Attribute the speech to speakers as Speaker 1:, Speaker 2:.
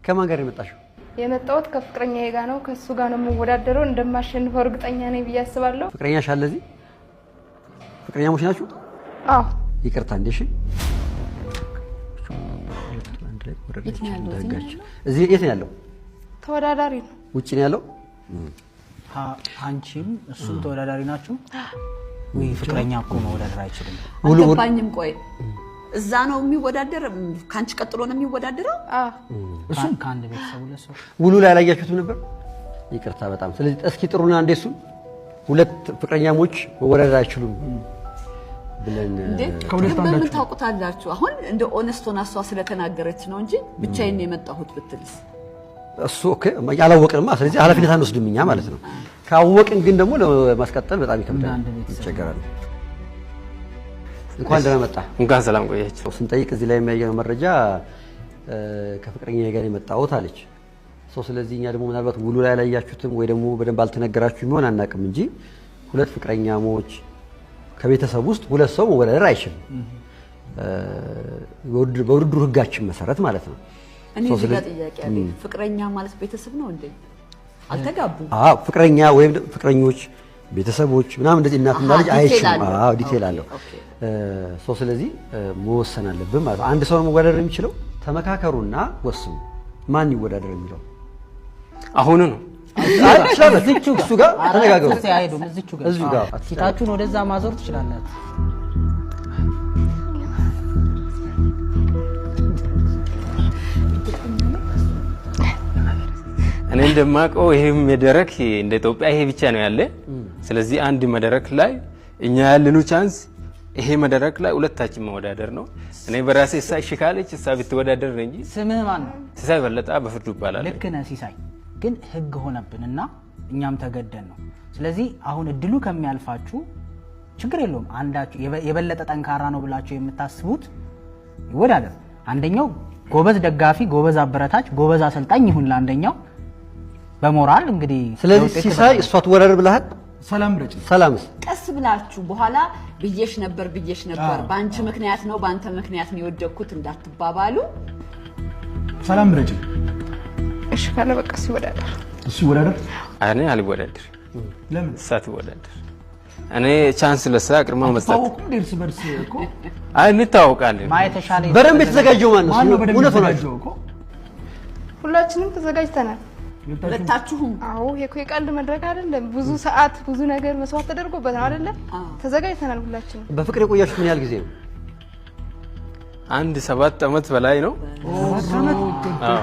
Speaker 1: ከማን ጋር የመጣሽው?
Speaker 2: የመጣሁት ከፍቅረኛዬ ጋር ነው። ከእሱ ጋር ነው የምወዳደረው። እንደማሸንፈው እርግጠኛ ነኝ ብዬ አስባለሁ።
Speaker 1: ፍቅረኛሽ አለ እዚህ? ፍቅረኛሞች ናችሁ?
Speaker 2: አዎ።
Speaker 1: ይቅርታ እንዴ። እሺ፣
Speaker 3: የት ነው ያለው? እዚህ ነው ያለው?
Speaker 1: እዚህ የት ነው ያለው?
Speaker 2: ተወዳዳሪ ነው።
Speaker 1: ውጭ ነው ያለው።
Speaker 4: አንቺም እሱም ተወዳዳሪ ናችሁ? ውይ፣ ፍቅረኛ እኮ መወዳደር አይችልም።
Speaker 3: አልገባኝም። ቆይ፣ እዛ ነው የሚወዳደር? ከአንቺ ቀጥሎ ነው የሚወዳደረው?
Speaker 2: አዎ።
Speaker 4: እሱም ከአንድ ቤተሰብ ሁለት ሰው።
Speaker 1: ውሉ ላይ አላያችሁትም ነበር? ይቅርታ በጣም። ስለዚህ እስኪ ጥሩና እንዴ እሱን ሁለት ፍቅረኛሞች መወዳደር አይችሉም ብለን
Speaker 3: እንዴ
Speaker 5: ከሁለት
Speaker 3: ግን በምን
Speaker 5: አንዳችሁ።
Speaker 3: ታውቁታላችሁ? አሁን እንደ honest ሆና እሷ ስለተናገረች ነው እንጂ ብቻዬን ነው የመጣሁት ብትልስ?
Speaker 1: እሱ okay አላወቅንማ። ስለዚህ ኃላፊነት አንወስድም እኛ ማለት ነው። ካወቅን ግን ደግሞ ለማስቀጠል በጣም ይከብዳል፣
Speaker 4: እንደ አንድ ቤተሰብ።
Speaker 1: ይቸገራል። እንኳን ደህና መጣ።
Speaker 6: እንኳን ሰላም ቆያችሁ።
Speaker 1: ስንጠይቅ እዚህ ላይ የሚያየነው መረጃ ከፍቅረኛ ጋር የመጣሁት አለች ሰው። ስለዚህ እኛ ደግሞ ምናልባት ውሉ ላይ አላያችሁትም ወይ ደግሞ በደንብ አልተነገራችሁ የሚሆን አናውቅም እንጂ ሁለት ፍቅረኛሞች ከቤተሰብ ውስጥ ሁለት ሰው መወዳደር አይችልም፣ በውድድሩ ሕጋችን መሰረት ማለት ነው።
Speaker 3: እኔ
Speaker 1: ሰው
Speaker 3: እዚህ ጋር
Speaker 1: ስለዚህ
Speaker 3: ጥያቄ አለኝ። ፍቅረኛ ማለት ቤተሰብ ነው እንዴ? አልተጋቡም።
Speaker 1: አዎ፣ ፍቅረኛ ወይም ፍቅረኞች፣ ቤተሰቦች ምናምን እንደዚህ እናትና ልጅ
Speaker 3: detail
Speaker 1: አይችሉም።
Speaker 3: አለው።
Speaker 1: አዎ፣ detail
Speaker 3: okay፣
Speaker 1: አለው።
Speaker 3: okay።
Speaker 1: So ስለዚህ መወሰን አለብን ማለት ነው። አንድ ሰው ነው መወዳደር የሚችለው። ተመካከሩና ወስኑ። ማን ይወዳደር የሚለው።
Speaker 6: አሁኑ ነው።
Speaker 1: አይ፣ ትችላላችሁ። እሱ ጋር ተነጋገሩ።
Speaker 4: እዚህ አይሄዱም። እዚቹ ጋር።
Speaker 1: እዚሁ ጋር።
Speaker 4: አዎ። ፊታችሁን ወደዛ ማዞር ትችላላችሁ።
Speaker 6: እኔ እንደማውቀው ይሄ መድረክ እንደ ኢትዮጵያ ይሄ ብቻ ነው ያለ። ስለዚህ አንድ መድረክ ላይ እኛ ያለኑ chance ይሄ መድረክ ላይ ሁለታችን መወዳደር ነው። እኔ በራሴ እሳ እሺ ካለች እሳ ብትወዳደር ነው እንጂ።
Speaker 4: ስምህ ማን ነው?
Speaker 6: ሲሳይ በለጠ በፍርዱ ይባላል።
Speaker 4: ልክ ነህ ሲሳይ፣ ግን ህግ ሆነብን እና እኛም ተገደን ነው። ስለዚህ አሁን እድሉ ከሚያልፋችሁ ችግር የለውም። አንዳችሁ የበለጠ ጠንካራ ነው ብላችሁ የምታስቡት ይወዳደር። አንደኛው ጎበዝ ደጋፊ፣ ጎበዝ አበረታች፣ ጎበዝ አሰልጣኝ ይሁን ለአንደኛው በሞራል እንግዲህ
Speaker 1: ስለዚህ
Speaker 4: ለውጤት
Speaker 1: ሲሳይ
Speaker 4: ትበቃለህ።
Speaker 1: እሷ ትወዳደር ብለሃል።
Speaker 5: ሰላም ረጭ።
Speaker 1: ሰላምስ?
Speaker 3: ቀስ ብላችሁ በኋላ ብዬሽ ነበር፣ ብዬሽ ነበር፣ በአንቺ ምክንያት ነው፣ በአንተ ምክንያት ነው የወደቅኩት እንዳትባባሉ።
Speaker 5: ሰላም ረጭ።
Speaker 2: እሺ ካለ በቃ እሱ ይወዳደር።
Speaker 5: እሱ ይወዳደር።
Speaker 6: እኔ አልወዳደር።
Speaker 5: ለምን?
Speaker 6: እሳ ትወዳደር። እኔ chance ለሳ ቅድማ መስጠት
Speaker 5: ታወቁም እንደ እርስ በርስ እኮ።
Speaker 6: አይ፣ እንታወቃለን።
Speaker 4: ማ የተሻለ
Speaker 1: በደንብ የተዘጋጀው ማን ነው?
Speaker 5: ማን ነው በደንብ
Speaker 1: እውነት ሆናችሁ
Speaker 5: የተዘጋጀው እኮ?
Speaker 2: ሁላችንም ተዘጋጅተናል።
Speaker 3: ሁለታችሁም?
Speaker 2: አዎ፣ ይሄ እኮ የቀልድ መድረክ አይደለም። ብዙ ሰዓት ብዙ ነገር መስዋዕት ተደርጎበት ነው አይደለም? ተዘጋጅተናል ሁላችንም።
Speaker 1: በፍቅር የቆያችሁት ምን ያህል ጊዜ ነው?
Speaker 6: አንድ 7 ዓመት በላይ ነው። አዎ።